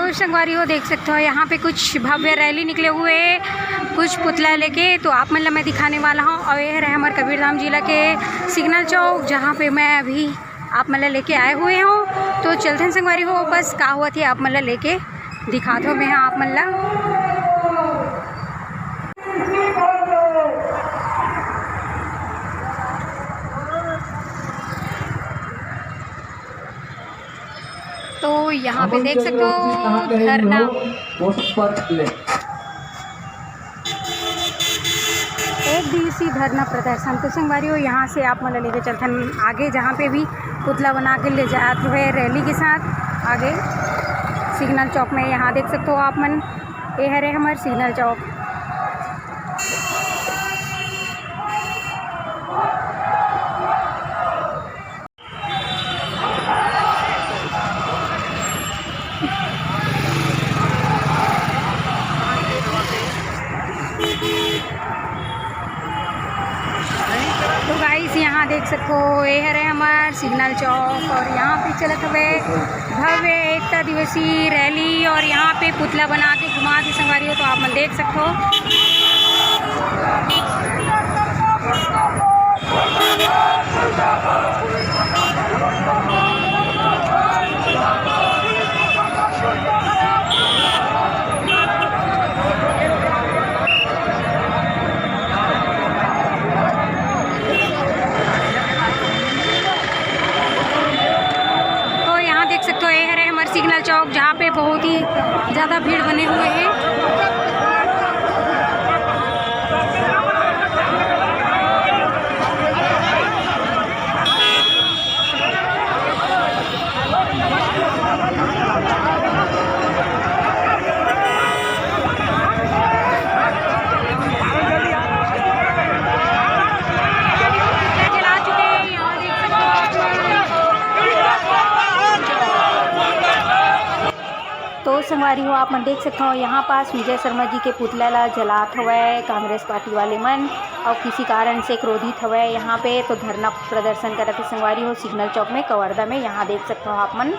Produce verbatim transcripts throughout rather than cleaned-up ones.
तो संगवारी हो, देख सकते हो यहाँ पे कुछ भव्य रैली निकले हुए हैं, कुछ पुतला लेके। तो आप मन ला मैं दिखाने वाला हूँ। और ये रहे हमारे कबीरधाम जिला के सिग्नल चौक, जहाँ पे मैं अभी आप मन ला लेके आए हुए हूँ। तो चलते हैं संगवारी हो, बस का हुआ थी आप मन ला लेके दिखात हो मैं आप मन ला। तो यहाँ पे देख सकते हो धरना, एक दिवसीय धरना प्रदर्शन। तो संगवारी हो, यहाँ से आप मन ला लेके चलथन आगे, जहाँ पे भी पुतला बना के ले जात हुए रैली के साथ आगे सिग्नल चौक में। यहाँ देख सकते हो आप मन, ये हरे हमारे सिग्नल चौक। तो गाइस, यहाँ देख सको, ये हरे हमार सिग्नल चौक और यहाँ पे चलत हवे भव्य एकता दिवसीय रैली और यहाँ पे पुतला बना के घुमा दी संगवारी हो, तो आप मन देख सकते हो। तो यहाँ देख सकते हो, ये हरे हमारे सिग्नल चौक, जहाँ पे बहुत ही ज़्यादा भीड़ बने हुए हैं। तो संगवारी हो, आप मन देख सकते हो, यहाँ पास विजय शर्मा जी के पुतला ला जलात हवय कांग्रेस पार्टी वाले मन, और किसी कारण से क्रोधित हवय यहाँ पे, तो धरना प्रदर्शन करत हे संगवारी हो सिग्नल चौक में, कवर्धा में। यहाँ देख सकते हो आप मन।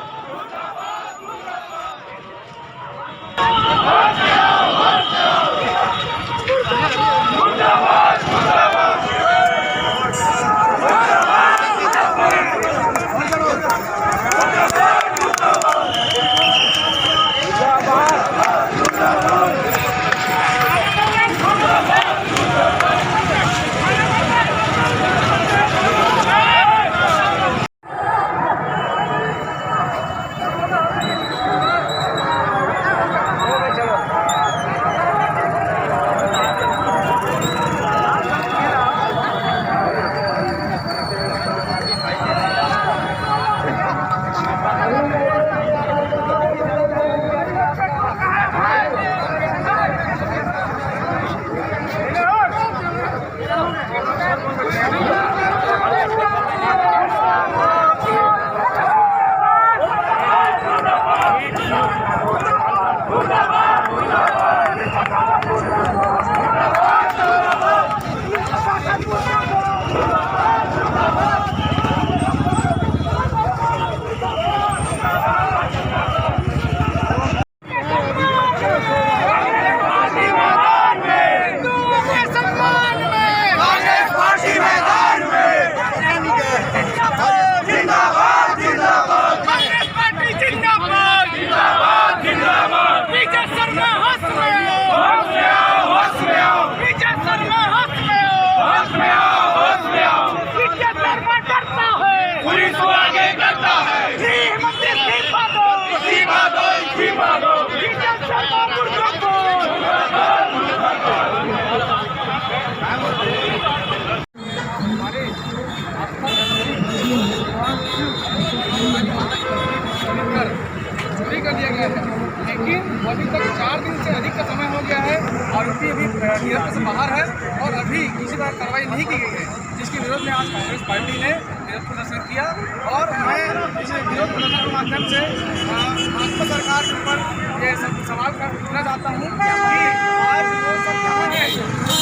कांग्रेस पार्टी जिंदाबाद, जिंदाबाद। कांग्रेस पार्टी जिंदाबाद, जिंदाबाद, जिंदाबाद। विजय शर्मा होश में आओ, होश में आओ, होश में आओ। विजय शर्मा होश में आओ, होश में आओ, होश में आओ। विजय शर्मा डरता है, पुलिस को आगे करता है। श्री हिम्मत इस्तीफा दो, इस्तीफा दो, इस्तीफा दो। विजय शर्मा मुर्दाबाद। हमारे आसपास चोरी कर दिया गया है, लेकिन वो अभी तक चार दिन से अधिक का समय हो गया है और अभी अभी नियंत्रण से बाहर है और अभी किसी पर कार्रवाई नहीं की गई है, जिसके विरोध में आज कांग्रेस पार्टी ने विरोध प्रदर्शन किया। और मैं इस विरोध प्रदर्शन के माध्यम से, अ, भाजपा सरकार के ऊपर ये सब सवाल कर, पूछना चाहता हूँ कि आज वो सब कहाँ हैं?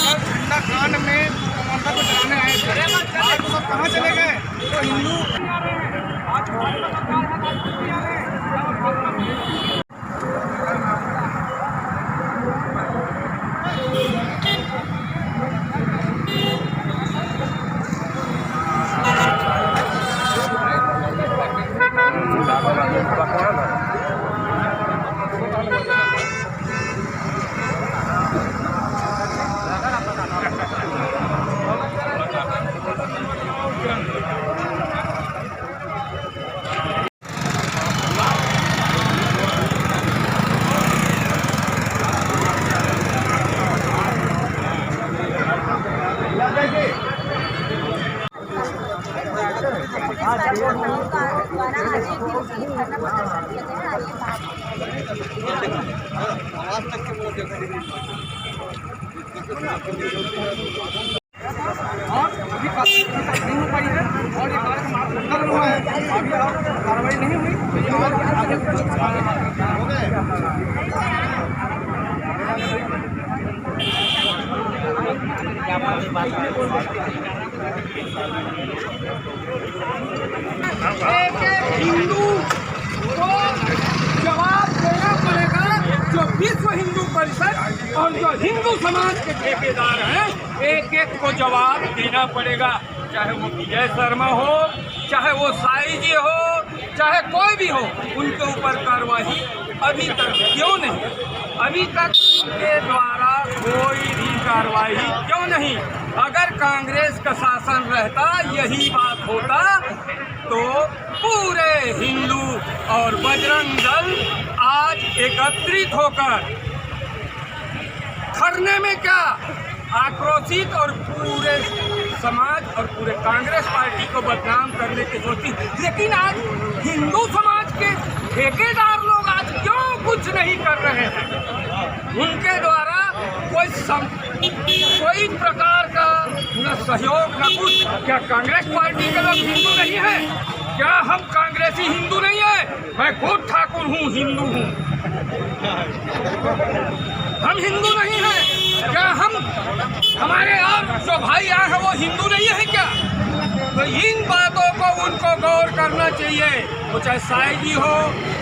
कल झंडा कांड में ममता को जलाने आए थे, आज वो सब कहाँ चले गए? तो हिंदू आज भाजपा सरकार है, आज क्यों नहीं आ रहे हैं? और अभी कार्रवाई नहीं हो पाई है और ये कार्यक्रम आप कर हुआ है, अभी और कार्रवाई नहीं हुई तो ये और आगे कुछ हो गए। एक एक हिंदू को जवाब देना पड़ेगा। जो विश्व हिंदू परिषद और जो हिंदू समाज के ठेकेदार हैं, एक एक को जवाब देना पड़ेगा। चाहे वो विजय शर्मा हो, चाहे वो साई जी हो, चाहे कोई भी हो, उनके ऊपर कार्रवाई अभी तक क्यों नहीं, अभी तक उनके द्वारा कोई भी कार्रवाई क्यों नहीं? अगर कांग्रेस का शासन रहता, यही बात होता, तो पूरे हिंदू और बजरंग दल आज एकत्रित होकर धरने में क्या, आक्रोशित और पूरे समाज और पूरे कांग्रेस पार्टी को बदनाम करने की सोचती। लेकिन आज हिंदू समाज के ठेकेदार लोग आज क्यों कुछ नहीं कर रहे हैं? उनके द्वारा कोई सम, कोई प्रकार का न सहयोग, न कुछ। क्या कांग्रेस पार्टी के लोग हिंदू नहीं है? क्या हम कांग्रेसी हिंदू नहीं है? मैं खुद ठाकुर हूँ, हिंदू हूँ। हम हिंदू नहीं हैं क्या? हम, हमारे और जो भाई आए हैं वो हिंदू नहीं है क्या? तो इन बातों को उनको गौर करना चाहिए। वो चाहे साई जी हो,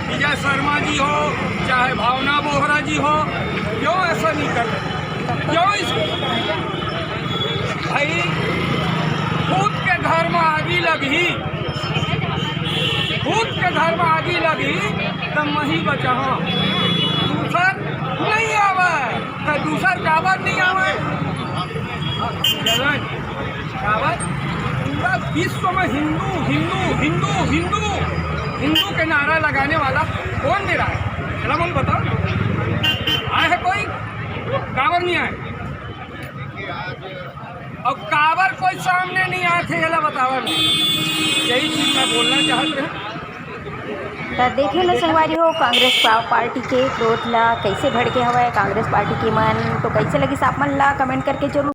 विजय शर्मा जी हो, चाहे भावना बोहरा जी हो, क्यों ऐसा नहीं कर रहे? क्यों इस भाई खुद के घर में आगी लगी, खुद के घर में आगी लगी, तब मही बचाओ, दूसर नहीं आवे। तो दूसर काबर नहीं आवे? जलन। काबर? पूरा विश्व में हिंदू, हिंदू, हिंदू, हिंदू, हिंदू के नारा लगाने वाला कौन मेरा है? चला मन बताओ, आए है कोई? काबर नहीं आए? और काबर कोई सामने नहीं आए थे, एला बतावा नहीं। यही चीज मैं बोलना चाहत रहे। त देखे न संगवारी हो, कांग्रेस पा-, पार्टी के क्रोध ला कैसे भड़के हवय कांग्रेस पार्टी के मन। तो कैसे लगिस आप मन ला कमेंट करके जरूर